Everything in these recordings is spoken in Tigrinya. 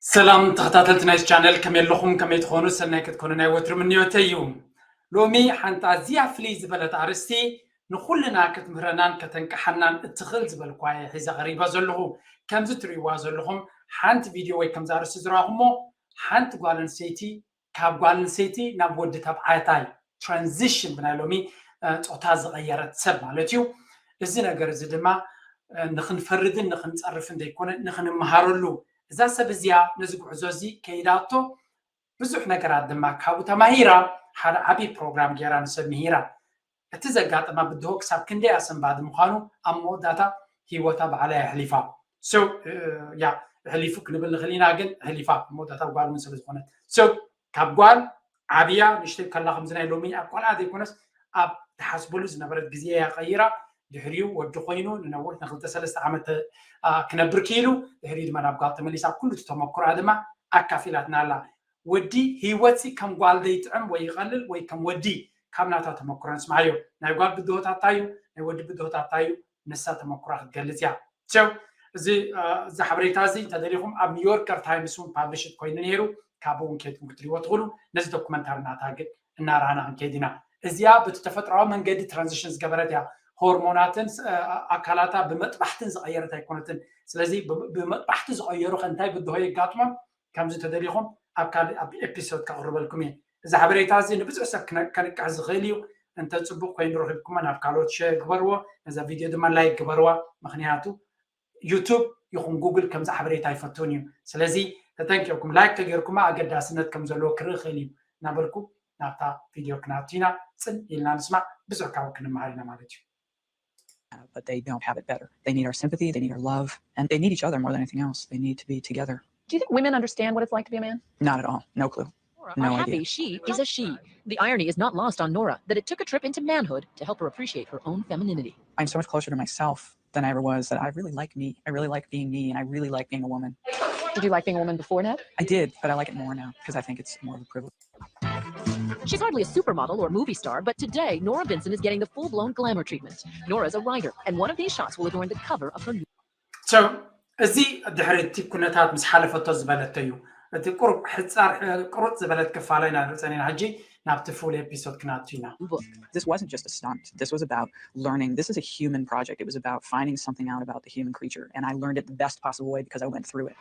ሰላም ተኸታተልቲ ናይዚ ቻነል፣ ከመይ ኣለኹም? ከመይ ትኾኑ? ሰናይ ክትኮኑ ናይ ወትሩ ምንዮተይ እዩ። ሎሚ ሓንቲ ኣዝያ ፍልይ ዝበለት ኣርእስቲ ንኹልና ክትምህረናን ከተንቅሓናን እትኽእል ዝበልኳ እየ ሒዘ ቀሪበ ዘለኹ። ከምዚ ትርእይዋ ዘለኹም ሓንቲ ቪድዮ ወይ ከምዚ ኣርእስቲ ዝረኣኹሞ ሓንቲ ጓል ኣንስተይቲ ካብ ጓል ኣንስተይቲ ናብ ወዲ ተባዕታይ ትራንዚሽን ብናይ ሎሚ ጾታ ዝቐየረት ሰብ ማለት እዩ። እዚ ነገር እዚ ድማ ንኽንፈርድን ንኽንጸርፍን ዘይኮነ ንኽንመሃረሉ እዛ ሰብ እዚኣ ነዚ ጉዕዞ እዚ ከይዳቶ ብዙሕ ነገራት ድማ ካብኡ ተማሂራ ሓደ ዓብዪ ፕሮግራም ገይራ ንሰብ ምሂራ። እቲ ዘጋጠማ ብድሆ ክሳብ ክንደይ ኣሰንባዲ ምዃኑ ኣብ መወዳእታ ህይወታ ባዕላ የሕሊፋ። ሶ ያ እሕሊፉ ክንብል ንኽእል ኢና፣ ግን እሕሊፋ መወዳእታ ጓል እውን ስለ ዝኾነት። ሶ ካብ ጓል ዓብያ ንእሽተይ ከላ ከምዚ ናይ ሎሚ ኣብ ቆልዓ ዘይኮነስ ኣብ ትሓስበሉ ዝነበረት ግዜ እያ ቀይራ። ድሕሪኡ ወዲ ኮይኑ ንነዊሕ ንክልተ ሰለስተ ዓመት ክነብር ክኢሉ፣ ድሕሪኡ ድማ ናብ ጓል ተመሊሳ ኩሉ እቲ ተመክሮኣ ድማ ኣካፊላትና ኣላ። ወዲ ህይወትሲ ከም ጓል ዘይጥዕም ወይ ይቐልል ወይ ከም ወዲ ካብ ናታ ተመክሮ ንስማዓዮ። ናይ ጓል ብድሆታታ እዩ፣ ናይ ወዲ ብድሆታታ እዩ። ንሳ ተመክሮ ክትገልጽ እያ። ሶ እዚ እዚ ሓበሬታ እዚ እንተደሊኹም ኣብ ኒውዮርከር ታይምስ እውን ፓብሊሽድ ኮይኑ ነይሩ። ካብኡ እውን ከይድኩም ክትሪእዎ ትኽእሉ። ነዚ ዶኩመንታሪ ናታ ግን እናረኣና ክንከይድ ኢና። እዚኣ በቲ ተፈጥሮኣዊ መንገዲ ትራንዚሽን ዝገበረት እያ። ሆርሞናትን ኣካላታ ብመጥባሕትን ዝቐየረት ኣይኮነትን። ስለዚ ብመጥባሕቲ ዝቐየሩ ከ እንታይ ብድሆ የጋጥሞም? ከምዚ እንተደሊኹም ኣብ ካልእ ኣብ ኤፒሶድ ከቕርበልኩም እየ። እዚ ሓበሬታ እዚ ንብዙሕ ሰብ ከንቅሕ ዝኽእል እዩ። እንተ ጽቡቕ ኮይኑ ረኺብኩሞ ናብ ካልኦት ሸር ግበርዎ። ነዛ ቪድዮ ድማ ላይክ ግበርዋ። ምኽንያቱ ዩቱብ ይኹን ጉግል ከምዚ ሓበሬታ ኣይፈትውን እዩ። ስለዚ ተጠንቂቕኩም ላይክ ተገይርኩማ ኣገዳስነት ከም ዘለዎ ክርኢ ይኽእል እዩ እናበልኩ ናብታ ቪድዮ ክንኣቱ ኢና። ጽን ኢልና ንስማዕ፣ ብዙሕ ካብኡ ክንመሃር ኢና ማለት እዩ። But they don't have it better. They need our sympathy, they need our love, and they need each other more than anything else. They need to be together. Do you think women understand what it's like to be a man? Not at all. No clue. No idea. She is a she. The irony is not lost on Nora that it took a trip into manhood to help her appreciate her own femininity. I'm so much closer to myself than I ever was that I really like me. I really like being me, and I really like being a woman. Did you like being a woman before Ned? I did, but I like it more now because I think it's more of a privilege. She's hardly a supermodel or movie star, but today Nora Vincent is getting the full blown glamour treatment. Nora's a writer, and one of these shots will adorn the cover of her new. So, እዚ ድሕሪ እቲ ኩነታት ምስ ሓለፈቶ ዝበለቶ እዩ። እቲ ቁሩብ ሕፃር ቁሩጥ ዝበለት ክፋላ ኢና ንርኢ ጸኒና። ሕጂ ናብቲ ፉል ኤፒሶድ ክናቱ ኢና። This wasn't just a stunt. This was about learning. This is a human project. It was about finding something out about the human creature. And I learned it the best possible way because I went through it.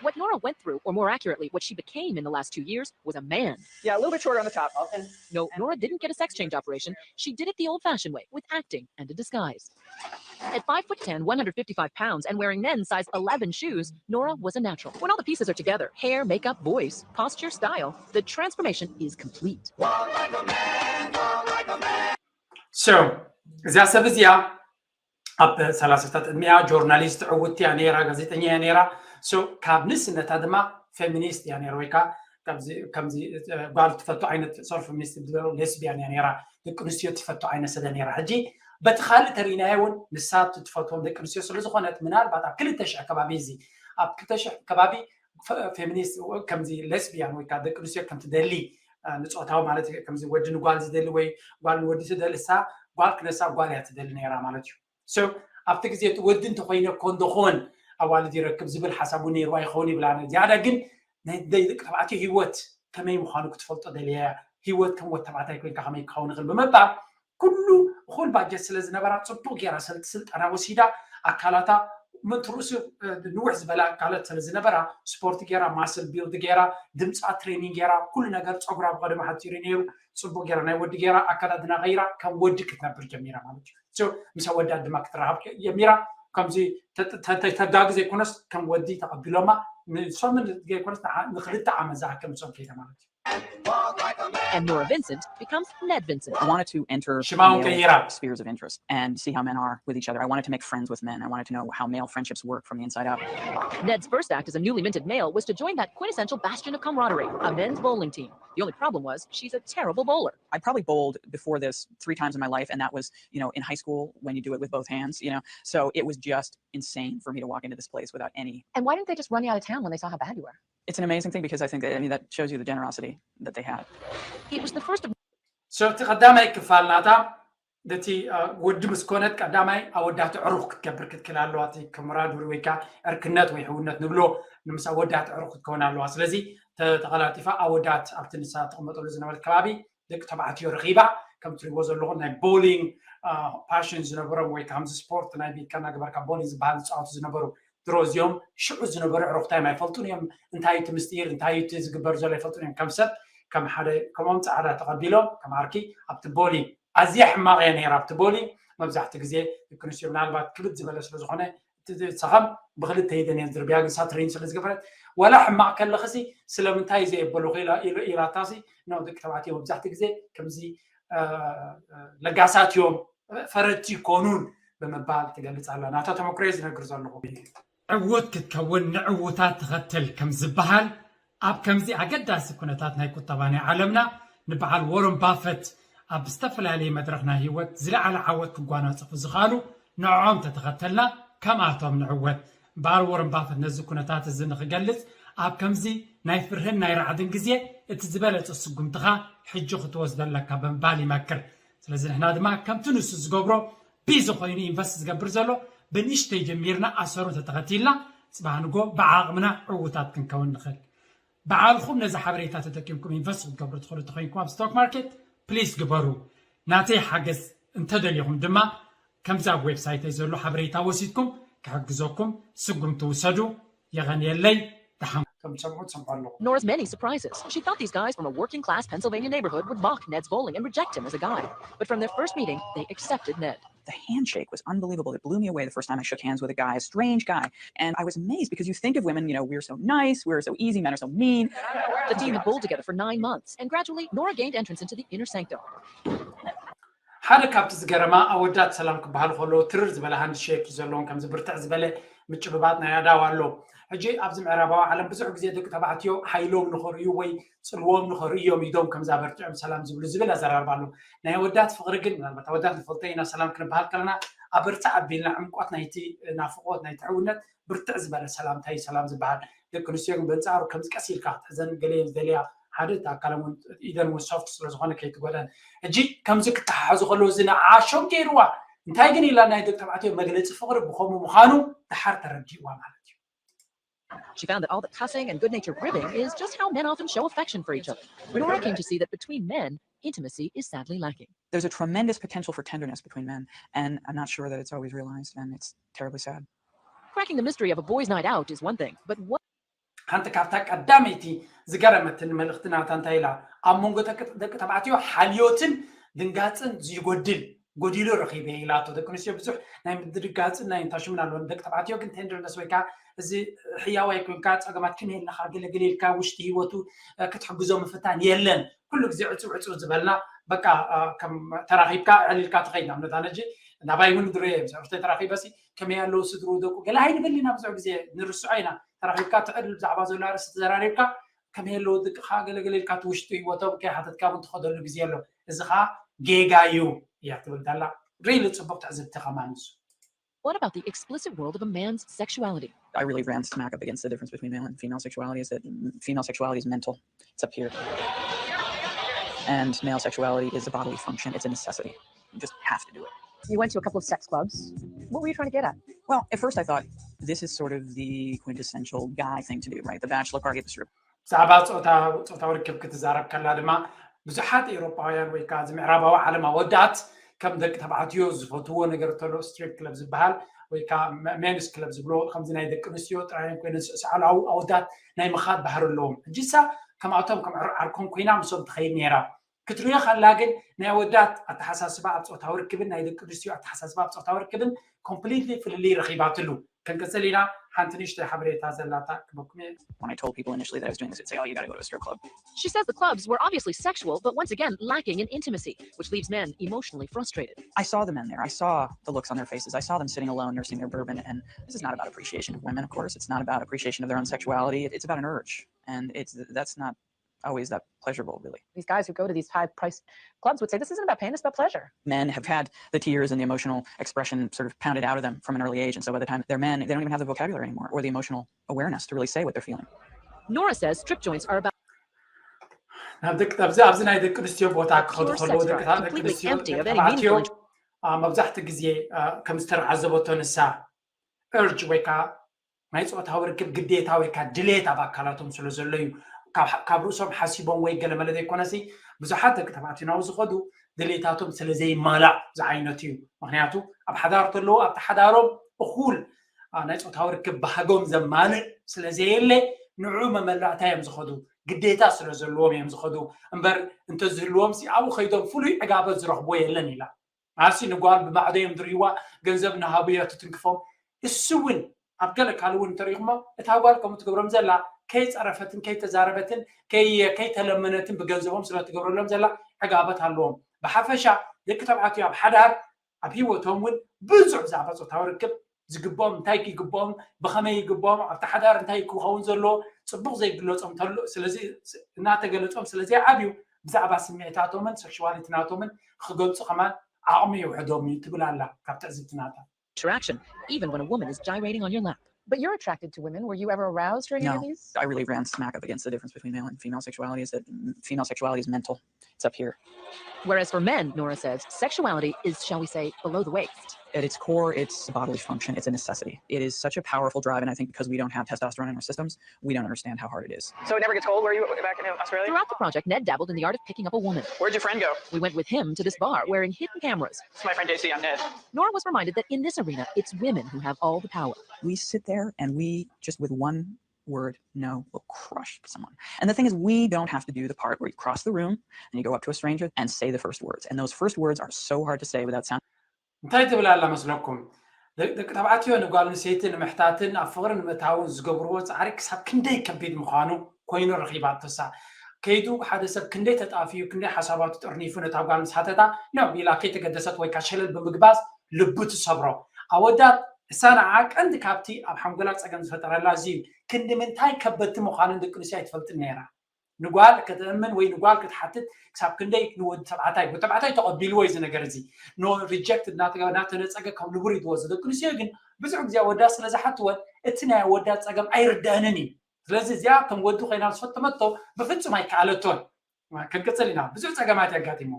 What Nora went through, or more accurately, what she became in the last two years, was a man. Yeah, a little bit shorter on the top. And No, Nora didn't get a sex change operation. She did it the old fashioned way, with acting and a disguise. At five foot ten, one hundred fifty-five pounds, and wearing men's size eleven shoes, Nora was a natural. When all the pieces are together, hair, makeup, voice, posture, style, the transformation is complete. So, እዚኣ ሰብ እዚኣ ኣብ ሰላሳታት ዕድሚኣ ጆርናሊስት ዕውቲ እያ ነይራ፣ ጋዜጠኛ እያ ነይራ። So ካብ ንእስነታ ድማ ፌሚኒስት እያ ነይራ፣ ወይ ከዓ ከምዚ ጓል ትፈቱ ዓይነት ሶር ፌሚኒስት ዝበሎ ሌስቢያን እያ ነይራ፣ ደቂ ኣንስትዮ ትፈቱ ዓይነት ስለ ነይራ። ሕጂ በቲ ካልእ ተሪእናዮ እውን ንሳ ትፈትዎም ደቂ ኣንስትዮ ስለ ዝኾነት ምናልባት ኣብ ክልተ ሽሕ ከባቢ እዚ ኣብ ክልተ ሽሕ ከባቢ ፌሚኒስት ከምዚ ሌስቢያን ወይ ከዓ ደቂ ኣንስትዮ ከም ትደሊ ንፆታዊ ማለት ከምዚ ወዲ ንጓል ዝደሊ ወይ ጓል ንወዲ ትደሊ እሳ ጓል ክነሳ ጓል እያ ትደሊ ነይራ ማለት እዩ። So ኣብቲ ግዜ እቲ ወዲ እንተኮይነ ኮን ዶ ኮን ኣዋልድ ይረክብ ዝብል ሓሳብ እውን ነይርዋ ይኸውን ይብል ኣነ። ዝያዳ ግን ናይ ደቂ ተባዕትዮ ህይወት ከመይ ምዃኑ ክትፈልጦ ደልያ እያ። ህይወት ከም ወዲ ተባዕታይ ኮይንካ ከመይ ክኸውን ይኽእል ብምባል ኩሉ እኹል ባጀት ስለ ዝነበራ ፅቡቅ ገይራ ስልጠና ወሲዳ ኣካላታ ምእንቲ ርእሱ ንውሕ ዝበለ ኣካላት ስለ ዝነበራ ስፖርት ገይራ ማስል ቢልድ ገይራ ድምፃ ትሬኒንግ ገይራ ኩሉ ነገር ፀጉራ ብቀደም ሓፂሩ ነይሩ ፅቡቅ ገይራ ናይ ወዲ ገይራ ኣካዳድና ቀይራ ከም ወዲ ክትነብር ጀሚራ ማለት እዩ። ምስ ኣወዳት ድማ ክትረሃብ ጀሚራ ከምዚ ተጋጊ ዘይኮነስ ከም ወዲ ተቐቢሎማ ንሶምን ዘይኮነስ ንክልተ ዓመት ዝኣክል ምስኦም ከይዳ ማለት እዩ። And Nora Vincent becomes Ned Vincent. I wanted to enter ሽማውን ቀይራ spheres of interest and see how men are with each other. I wanted to make friends with men. I wanted to know how male friendships work from the inside out. Ned's first act as a newly minted male was to join that quintessential bastion of camaraderie, a men's bowling team. The only problem was she's a terrible bowler. I probably bowled before this three times in my life, and that was, you know, in high school when you do it with both hands, you know. So it was just insane for me to walk into this place without any. And why didn't they just run you out of town when they saw how bad you were? It's an amazing thing because I think that, I mean, that shows you the generosity that they had. It was the first of So እቲ ቀዳማይ ክፋል ናታ ነቲ ወዲ ምስ ኮነት ቀዳማይ ኣወዳት ዕሩኽ ክትገብር ክትክል ኣለዋ። እቲ ከመራዱሪ ወይ ከዓ ዕርክነት ወይ ሕውነት ንብሎ፣ ንምሳ ኣወዳት ዕሩኽ ክትከውን ኣለዋ። ስለዚ ተቐላጢፋ ኣወዳት ኣብቲ ንሳ ትቕመጠሉ ዝነበረት ከባቢ ደቂ ተባዕትዮ ረኺባ፣ ከም ትሪእዎ ዘለኹም ናይ ቦሊንግ ፓሽን ዝነበሮም ወይ ከምዚ ስፖርት ናይ ቤትካ እናገበርካ ቦሊንግ ዝበሃል ዝፃወቱ ዝነበሩ ድሮ እዚኦም ሽዑ ዝነበሩ ዕሩኽታዮም ኣይፈልጡን እዮም። እንታይ እቲ ምስጢር እንታይ እቲ ዝግበር ዘሎ ኣይፈልጡን እዮም። ከም ሰብ ከም ሓደ ከምኦም ፃዕዳ ተቐቢሎም ከም ዓርኪ ኣብቲ ቦሊንግ ኣዝያ ሕማቕ እያ ነይራ። ኣብቲ ቦሊንግ መብዛሕቲ ግዜ ደቂ ኣንስትዮ ምናልባት ክብድ ዝበለ ስለ ዝኾነ እቲ ሰኸም ብክልተ ኢደን እየን ዝርብያ ግን ሳትሪን ስለ ዝገበረት ዋላ ሕማቕ ከለኽሲ ስለምንታይ ዘየበሉኺ ኢላታሲ። ደቂ ተባዕትዮ መብዛሕቲ ግዜ ከምዚ ለጋሳት እዮም ፈረድቲ ይኮኑን ብምባል ትገልፅ ኣላ። ናታ ተመክሮየ ዝነግር ዘለኹ። ዕውት ክትከውን ንዕውታት ተኸተል ከም ዝበሃል ኣብ ከምዚ ኣገዳሲ ኩነታት ናይ ቁጠባ ናይ ዓለምና ንበዓል ወረን ባፈት ኣብ ዝተፈላለየ መድረኽ ናይ ህይወት ዝለዓለ ዓወት ክጓናፀፉ ዝኽኣሉ ንዕኦም ተተኸተልና ከምኣቶም ንዕወት። እምበኣር ወረን ባፈት ነዚ ኩነታት እዚ ንክገልፅ ኣብ ከምዚ ናይ ፍርህን ናይ ራዕድን ግዜ እቲ ዝበለፀ ስጉምትኻ ሕጂ ክትወስዶ ኣለካ ብምባል ይመክር። ስለዚ ንሕና ድማ ከምቲ ንሱ ዝገብሮ ቢዚ ኮይኑ ኢንቨስት ዝገብር ዘሎ ብንእሽተይ ጀሚርና ኣሰሩ እንተተኸቲልና ፅባሕ ንጎ ብዓቕምና ዕውታት ክንከውን ንኽእል። ባዕልኹም ነዚ ሓበሬታ ተጠቂምኩም ኢንቨስት ክትገብሩ ትኽእሉ እንተኮይንኩም ኣብ ስቶክ ማርኬት ፕሊስ ግበሩ። ናተይ ሓገዝ እንተደሊኹም ድማ ከምዚ ኣብ ዌብሳይተይ ዘሎ ሓበሬታ ወሲድኩም ክሕግዘኩም ስጉምቲ ውሰዱ። የቐንየለይ። ደሓን ከም ትሰምዑ ትሰምዑ ኣለኹም። Nora's many surprises. She thought these guys from a working class Pennsylvania neighborhood would mock Ned's bowling and reject him as a guy. But from their first meeting, they accepted Ned. The handshake was unbelievable. It blew me away the first time I shook hands with a guy, a strange guy. And I was amazed because you think of women, you know, we're so nice, we're so easy, men are so mean. The team had bowled together for nine months, and gradually, Nora gained entrance into the inner sanctum. ሓደ ካብቲ ዝገረማ ኣወዳት ሰላም ክበሃሉ ከለዉ ትርር ዝበለ ሃንድ ሼክ እዩ ዘለዎም። ከምዚ ብርትዕ ዝበለ ምጭብባጥ ናይ ኣእዳው ኣሎ። ሕጂ ኣብዚ ምዕራባዊ ዓለም ብዙሕ ግዜ ደቂ ተባዕትዮ ሓይሎም ንኸርእዩ ወይ ፅልዎም ንኸርእዮም ኢዶም ከምዚ ኣበርቲዖም ሰላም ዝብሉ ዝብል ኣዘራርባ ኣሎ። ናይ ኣወዳት ፍቕሪ ግን ምናልባት ኣወዳት ንፈልጦ ኢና ሰላም ክንበሃል ከለና ኣበርትዕ ኣቢልና ዕምቆት ናይቲ ናፍቖት ናይቲ ሕውነት ብርትዕ ዝበለ ሰላምታ እዩ ሰላም ዝበሃል። ደቂ ኣንስትዮ ግን በንፃሩ ከምዚ ቀስ ኢልካ ክትሕዘን ገለ እየን ዝደልያ ሓደ እቲ ኣካለን እውን ኢደን እውን ሶፍት ስለዝኾነ ከይትጎደን። ሕጂ ከምዚ ክተሓሓዙ ከለዉ እዚ ንዓ ሾክ ገይርዋ። እንታይ ግን ኢላ ናይ ደቂ ተባዕትዮ መግለፂ ፍቕሪ ብኸምኡ ምዃኑ ደሓር ተረዲእዋ ማለት እዩ። She found that all the cussing and good natured ribbing is just how men often show affection for each other. Nora came to see that between men, intimacy is sadly lacking. There's a tremendous potential for tenderness between men, and I'm not sure that it's always realized, and it's terribly sad. Cracking the mystery of a boys' night out is one thing, but what ሓንቲ ካብታ ቀዳመይቲ ዝገረመትኒ መልእኽቲ ናታ እንታይ ኢላ ኣብ መንጎ ደቂ ተባዕትዮ ሓልዮትን ድንጋፅን ዝጎድል ጎዲሉ ረኺበ ኢላቶ። ደቂ ኣንስትዮ ብዙሕ ናይ ምድንጋፅን ናይ እንታሽምን ኣለወን። ደቂ ተባዕትዮ ግን ቴንደርነስ ወይ ከዓ እዚ ሕያዋይ ኮይንካ ፀገማት ከመይ ኣለካ ገለገለ ኢልካ ውሽጢ ህይወቱ ክትሕግዞ ምፍታን የለን። ኩሉ ግዜ ዕፁ ዕፁ ዝበልና በቃ ከም ተራኺብካ ዕሊልካ ትኸይድ። ንኣብነት ኣነ ሕጂ ናባይ እውን ድሮ እየ ምስ ዕርፍተይ ተራኺበሲ ከመይ ኣለዉ ስድሩ ደቁ ገለ ኣይንብል ኢና። ብዙሕ ግዜ ንርስዖ ኢና። ተራኺብካ ትዕል ብዛዕባ ዘሎ ኣርእስቲ ተዘራሪብካ ከመይ ኣለዉ ደቅኻ ገለገለ ኢልካ እቲ ውሽጢ ህይወቶም ከይሓተትካ እውን ትኸደሉ ግዜ ኣሎ። እዚ ከዓ ጌጋ እዩ እያ ትብል ዘላ። ሪሊ ፅቡቅ ትዕዝብቲ ከማን ንሱ። What about the explicit world of a man's sexuality? I really ran smack up against the difference between male and female sexuality is that female sexuality is mental. It's up here. And male sexuality is a bodily function. It's a necessity. You just have to do it. You went to a couple of sex clubs. What were you trying to get at? Well, at first I thought this is sort of the quintessential guy thing to do, right? The bachelor party, the strip. ብዛዕባ ፆታዊ ርክብ ክትዛረብ ከላ ድማ ብዙሓት ኤውሮጳውያን ወይ ከዓ እዚ ምዕራባዊ ዓለም ኣወዳት ከም ደቂ ተባዕትዮ ዝፈትዎ ነገር ተሎ ስትሪፕ ክለብ ዝበሃል ወይ ከዓ ሜንስ ክለብ ዝብሎ ከምዚ ናይ ደቂ ኣንስትዮ ጥራይ ኮይነ ስዕስዓሉ ኣወዳት ናይ ምኻድ ባህሪ ኣለዎም። ሕጂ ሳ ከምኣቶም ከም ዓርኮም ኮይና ምሶም ትኸይድ ነይራ። ክትሪኦ ከላ ግን ናይ ኣወዳት ኣተሓሳስባ ኣብ ፆታዊ ርክብን ናይ ደቂ ኣንስትዮ ኣተሓሳስባ ኣብ ፆታዊ ርክብን ኮምፕሊትሊ ፍልልይ ረኺባትሉ። ክንቅፅል ኢና። ሓንቲ ንእሽተይ ሓበሬታ ዘላታ ክበኩም እየ። When I told people initially that I was doing this, they'd say, "Oh, you gotta go to a strip club." She says the clubs were obviously sexual, but once again lacking in intimacy, which leaves men emotionally frustrated. I saw the men there. I saw the looks on their faces. I saw them sitting alone, nursing their bourbon. And this is not about appreciation of women, of course. It's not about appreciation of their own sexuality. It's about an urge, and it's that's not always that pleasurable, really. These guys who go to these high priced clubs would say this isn't about pain, it's about pleasure. Men have had the tears and the emotional expression sort of pounded out of them from an early age. And so by the time they're men, they don't even have the vocabulary anymore or the emotional awareness to really say what they're feeling. Nora says strip joints are about ኣብዚ ናይ ደቂ ኣንስትዮ ቦታ ክኸዱ ከለዉ ደቂ ኣንስትዮ መብዛሕትኡ ግዜ ከም ዝተዓዘበቶ ንሳ እርጅ ወይ ከዓ ናይ ፆታዊ ርክብ ግዴታ ወይ ከዓ ድሌት ኣብ ኣካላቶም ስለ ዘሎ እዩ። ካብ ርእሶም ሓሲቦም ወይ ገለ መለ ዘይኮነሲ ብዙሓት ደቂ ተባዕትዮ ናብኡ ዝኸዱ ድሌታቶም ስለ ዘይማላእ ዝዓይነቱ እዩ። ምክንያቱ ኣብ ሓዳር ተለዉ ኣብቲ ሓዳሮም እኹል ናይ ፆታዊ ርክብ ባህጎም ዘማልእ ስለ ዘየለ ንዑ መመላእታ እዮም ዝኸዱ። ግዴታ ስለ ዘለዎም እዮም ዝኸዱ እምበር እንተዝህልዎም ሲ ኣብኡ ከይዶም ፍሉይ ዕጋበት ዝረኽቦ የለን ኢላ። ኣሲ ንጓል ብማዕዶ እዮም ዝርእይዋ፣ ገንዘብ እናሃቡ እያ ትትንክፎም። እሱ እውን ኣብ ገለ ካልእ እውን እንተሪኢኹሞ እታ ጓል ከምኡ ትገብሮም ዘላ ከይፀረፈትን ከይተዛረበትን ከይተለመነትን ብገንዘቦም ስለ ትገብረሎም ዘላ ዕጋበት ኣለዎም። ብሓፈሻ ደቂ ተባዕትዮ ኣብ ሓዳር ኣብ ህይወቶም እውን ብዙሕ ብዛዕባ ፆታዊ ርክብ ዝግብኦም እንታይ ይግብኦም ብኸመይ ይግብኦም ኣብቲ ሓዳር እንታይ ክኸውን ዘለዎ ፅቡቕ ዘይግለፆም ተሎ ስለዚ እናተገለፆም ስለዘይዓብዩ ብዛዕባ ስምዒታቶምን ሴክሽዋሊቲ ናቶምን ክገልፁ ከማን ዓቕሚ ይውሕዶም እዩ ትብል ኣላ ካብ ትዕዝብቲ ናታ። Interaction, even when a woman is gyrating on your lap. But you're attracted to women. Were you ever aroused during any of No, these? I really ran smack up against the difference between male and female sexuality is that female sexuality is mental. It's up here. Whereas for men, Nora says, sexuality is, shall we say, below the waist. At its core, it's a bodily function. It's a necessity. It is such a powerful drive, and I think because we don't have testosterone in our systems, we don't understand how hard it is. So it never gets old where you back in Australia? Throughout the project, Ned dabbled in the art of picking up a woman. Where'd your friend go? We went with him to this bar wearing hidden cameras. It's my friend J C. I'm Ned. Nora was reminded that in this arena, it's women who have all the power. We sit there and we just with one word no will crush someone. And the thing is, we don't have to do the part where you cross the room and you go up to a stranger and say the first words. And those first words are so hard to say without sounding እንታይ ትብል ኣላ መስለኩም? ደቂ ተባዕትዮ ንጓል ኣንስተይቲ ንምሕታትን ኣብ ፍቕሪ ንምእታውን ዝገብርዎ ፃዕሪ ክሳብ ክንደይ ከቢድ ምዃኑ ኮይኑ ረኺባቶ እሳ። ከይዱ ሓደ ሰብ ክንደይ ተጣፍዩ ክንደይ ሓሳባቱ ጠርኒፉ ነታ ጓል ምስ ሓተታ ነው ኢላ ከይተገደሰት ወይ ከዓ ሸለል ብምግባዝ ልቡ ትሰብሮ። ኣወዳት እሳ ንዓ ቀንዲ ካብቲ ኣብ ሓንጎላ ፀገም ዝፈጠረላ እዚ እዩ። ክንዲ ምንታይ ከበድቲ ምዃነን ደቂ ኣንስትዮ ኣይትፈልጥን ነይራ። ንጓል ከተእምን ወይ ንጓል ክትሓትት ክሳብ ክንደይ ንወዲ ተባዕታይ ወዲ ተባዕታይ ተቐቢልዎ እዩ እዚ ነገር እዚ ኖ ሪጀክት እናተነፀገ ከም ንቡር እዩ ዝወስድ። ደቂ ኣንስትዮ ግን ብዙሕ ግዜ ኣወዳት ስለ ዝሓትወን እቲ ናይ ኣወዳት ፀገም ኣይርደአንን እዩ። ስለዚ እዚኣ ከም ወዲ ኮይና ዝፈተመቶ ብፍፁም ኣይከኣለቶን። ክንቅፅል ኢና። ብዙሕ ፀገማት የጋጢሞ።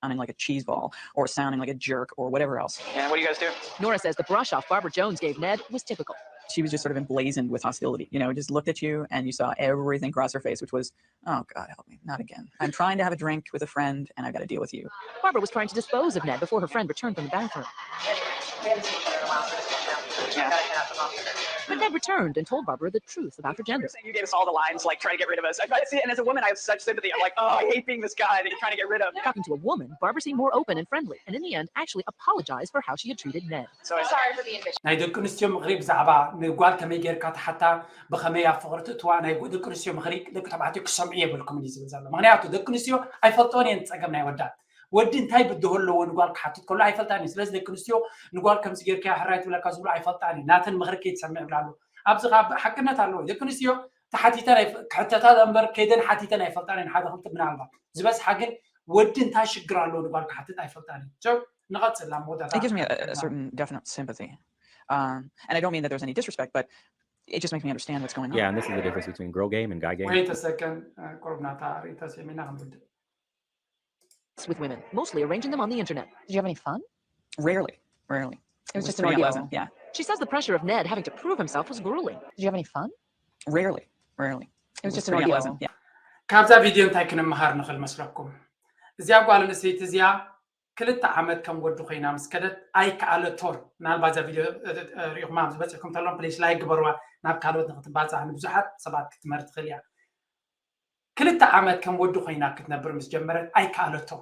Sounding like a cheese ball or sounding like a jerk or whatever else. And what do you guys do? Nora says the brush off Barbara Jones gave Ned was typical. She was just sort of emblazoned with hostility. You know, just looked at you and you saw everything cross her face, which was, oh God, help me, not again. I'm trying to have a drink with a friend and I've got to deal with you. Barbara was trying to dispose of Ned before her friend returned from the bathroom. Yeah. But Ned returned and told Barbara the truth about her gender. You gave us all the lines, like trying to get rid of us. I, I see, and as a woman, I have such sympathy. I'm like, oh, I hate being this guy that you're trying to get rid of. Talking to a woman, Barbara seemed more open and friendly, and in the end, actually apologized for how she had treated Ned. So I Sorry for the invitation. ናይ ደቂ ኣንስትዮ ምኽሪ ብዛዕባ ንጓል ከመይ ጌርካ ትሓታ ብኸመይ ኣብ ፍቕሪ ትእትዋ ናይ ደቂ ኣንስትዮ ምኽሪ ደቂ ተባዕትዮ ክሰምዑ የብልኩምን እዩ ዝብል ዘሎ። ምክንያቱ ደቂ ኣንስትዮ ኣይፈልጦን እየን ጸገም ናይ ወዳት ወዲ እንታይ ብድሆ ኣለዎ ንጓል ክሓትት ከሎ ኣይፈልጣን እዩ። ስለዚ ደቂ ኣንስትዮ ንጓል ከምዚ ጌርካ ሕራይ ትብለካ ዝብሉ ኣይፈልጣን እዩ። ናተን ምኽሪ ከይትሰምዕ ይብላ ኣለዎ። ኣብዚ ካብ ሓቅነት ኣለዎ። ደቂ ኣንስትዮ ተሓቲተን ኣይፈ- ክሕተታ እምበር ከይደን ሓቲተን ኣይፈልጣን እየን። ሓደ ክልተ ምናልባት ዝበዝሓ ግን ወዲ እንታይ ሽግር ኣለዎ ንጓል ክሓትት ኣይፈልጣን እዩ። ቸው ንቐጽል ኣብ መወዳእታ It gives me a, a certain definite sympathy. Um, and I don't mean that there's any disrespect, but it just makes me understand what's going on. Yeah, and this is the difference between girl game and guy game. ወይ ተሰከን ቁሩብ ናታ ርእይታ ሰሚና ክንውድእ። With women, mostly arranging them on the internet. Did you have any fun? Rarely, rarely. It was just an pretty ordeal. unpleasant. Yeah. She says the pressure of Ned having to prove himself was grueling. Did you have any fun? Rarely, rarely. It was just an Pretty ordeal. unpleasant. Yeah. ካብዛ ቪድዮ እንታይ ክንመሃር ንኽእል መስለኩም? እዚኣ ጓል ኣንስተይቲ እዚኣ ክልተ ዓመት ከም ወዲ ኮይና ምስ ከደት ኣይከኣለቶን። ምናልባት እዛ ቪድዮ እ- እ- ሪኢኹማ ኣብ ዝበፅሕኩም ተሎም ፕሊስ ላይክ ግበርዋ። ናብ ካልኦት ንክትባፃሕ ንብዙሓት ሰባት ክትመር ትኽእል እያ። ክልተ ዓመት ከም ወዲ ኮይና ክትነብር ምስ ጀመረት ኣይከኣለቶን።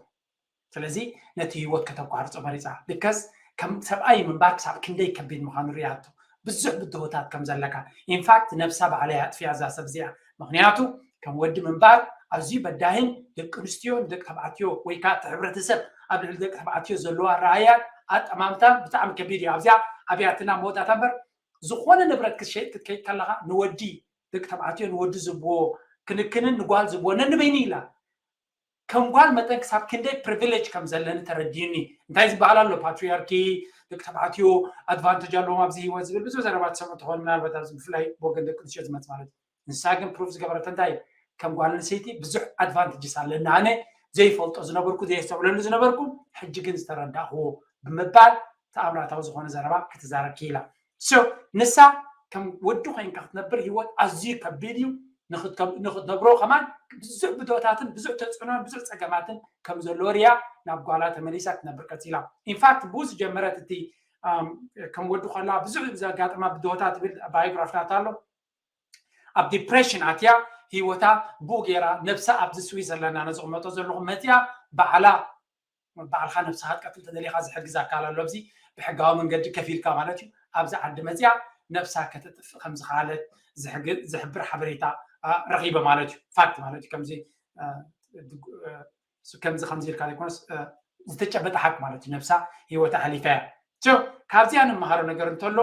ስለዚ ነቲ ህይወት ከተቋርፆ መሪፃ። ብከስ ከም ሰብኣይ ምንባር ክሳብ ክንደይ ከቢድ ምዃኑ ርእያቶ። ብዙሕ ብድሆታት ከም ዘለካ ኢንፋክት ነብሳ ባዕላ እያ ኣጥፊያ እዛ ሰብ እዚኣ። ምክንያቱ ከም ወዲ ምንባር ኣዝዩ በዳህን ደቂ ኣንስትዮ ንደቂ ተባዕትዮ ወይ ከዓ እቲ ሕብረተሰብ ኣብ ልዕሊ ደቂ ተባዕትዮ ዘለዎ ኣረኣእያን ኣጠማምታን ብጣዕሚ ከቢድ እዩ። ኣብዚኣ ኣብያትና መወዳእታ እምበር ዝኾነ ንብረት ክትሸይጥ ክትከይድ ከለካ ንወዲ ደቂ ተባዕትዮ ንወዲ ዝብዎ ክንክንን ንጓል ዝብዎ ነንበይኑ ኢላ ከም ጓል መጠን ክሳብ ክንደይ ፕሪቪሌጅ ከም ዘለኒ ተረዲዩኒ። እንታይ ዝበሃል ኣሎ ፓትሪያርኪ ደቂ ተባዕትዮ ኣድቫንቴጅ ኣለዎም ኣብዚ ህይወት ዝብል ብዙሕ ዘረባ ትሰምዑ ትኾኑ ምናልባት ኣብዚ ብፍላይ ብወገን ደቂ ኣንስትዮ ዝመፅ ማለት እዩ። ንሳ ግን ፕሩፍ ዝገበረት እንታይ ከም ጓል ኣንስተይቲ ብዙሕ ኣድቫንቴጅስ ኣለኒ ኣነ ዘይፈልጦ ዝነበርኩ፣ ዘየስተውዕለሉ ዝነበርኩ፣ ሕጂ ግን ዝተረዳእኽዎ ብምባል ተኣምራታዊ ዝኾነ ዘረባ ክትዛረብ ክኢላ። So ንሳ ከም ወዲ ኮይንካ ክትነብር ህይወት ኣዝዩ ከቢድ እዩ። ንኽትከም- ንኽትነብሮ ከማን ብዙሕ ብድሆታትን ብዙሕ ተፅዕኖን ብዙሕ ፀገማትን ከም ዘለዎ ርያ ናብ ጓላ ተመሊሳ ክትነብር ቀፂላ። ኢንፋክት ብኡ ዝጀመረት እቲ ኣም፣ ከም ወዲ ከላ ብዙሕ ዘጋጠማ ብድሆታት ትብል ባዮግራፍታት ኣሎ። ኣብ ዲፕሬሽን ኣትያ ህይወታ ብኡ ገይራ ነብሳ ኣብዚ ስዊዘርላንድ ኣነ ዝቕመጦ ዘለኹ መፅያ ባዕላ ባዕልኻ ነብስኻ ክትቀትል ተደሊኻ ዝሕግዝ ኣካል ኣሎ። ኣብዚ ብሕጋዊ መንገዲ ከፊልካ ማለት እዩ። ኣብዚ ዓዲ መፅያ ነብሳ ከተጥፍእ ከም ዝኸኣለት ዝሕግ- ዝሕብር ሓበሬታ አ፣ ረኺበ ማለት እዩ። ፋክት ማለት እዩ። ከምዚ አ፣ ድግ- አ፣ ስ- ከምዚ ከምዚ ኢልካ ዘይኮነስ አ፣ ዝተጨበጠ ሓቅ ማለት እዩ። ነብሳ ህይወታ ኣሕሊፋ እያ። So ካብዚኣ ንመሃሮ ነገር እንተሎ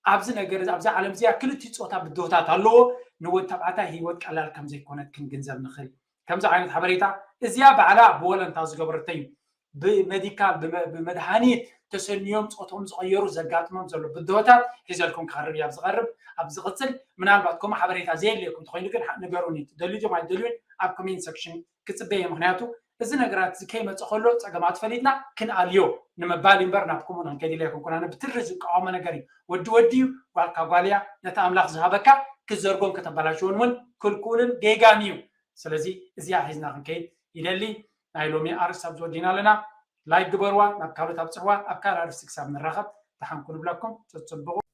ኣብዚ ነገር ኣብዚ ዓለም እዚኣ ክልቲኡ ፆታ ብድሆታት ኣለዎ። ንወዲ ተባዕታይ ህይወት ቀላል ከም ዘይኮነት ክንግንዘብ ንኽእል። ከምዚ ዓይነት ሓበሬታ እዚኣ ባዕላ ብወለንታ ዝገበረቶ እዩ። ብመዲካል ብመ- ብመድሃኒት ተሰንዮም ፆቶም ዝቐየሩ ዘጋጥሞም ዘሎ ብድሆታት ሒዘልኩም ክቐርብ እያ። ኣብ ዝቐርብ ኣብ ዝቕፅል ምናልባት ከምኡ ሓበሬታ ዘየድልየኩም ተኾይኑ ግን ሓ- ንገሩኒ። ትደልዩ ዲኹም ኣይትደልዩን ኣብ ኮሜንት ሰክሽን ክፅበየ። ምክንያቱ እዚ ነገራት እዚ ከይመፀ ከሎ ፀገማት ፈሊጥና ክንኣልዮ ንምባል እዩ እምበር ናብ ከምኡ ንክንከይድ ኢለ ኣይኮንኩን። ኣነ ብትሪ ዝቃወሞ ነገር እዩ። ወዲ ወዲ እዩ፣ ጓልካ ጓል እያ። ነቲ ኣምላኽ ዝሃበካ ክትዘርጎን ከተበላሽዎን እውን ክልኩልን ጌጋን እዩ። ስለዚ እዚኣ ሒዝና ክንከይድ ይደሊ። ናይ ሎሚ ኣርእስቲ ኣብዚ ወዲና ኣለና። ላይክ ግበርዋ፣ ናብ ካልኦት ኣብፅሕዋ። ኣብ ካልእ ኣርእስቲ ክሳብ ንራኸብ ደሓን ኩኑ ብለኩም። ተፅብቑ።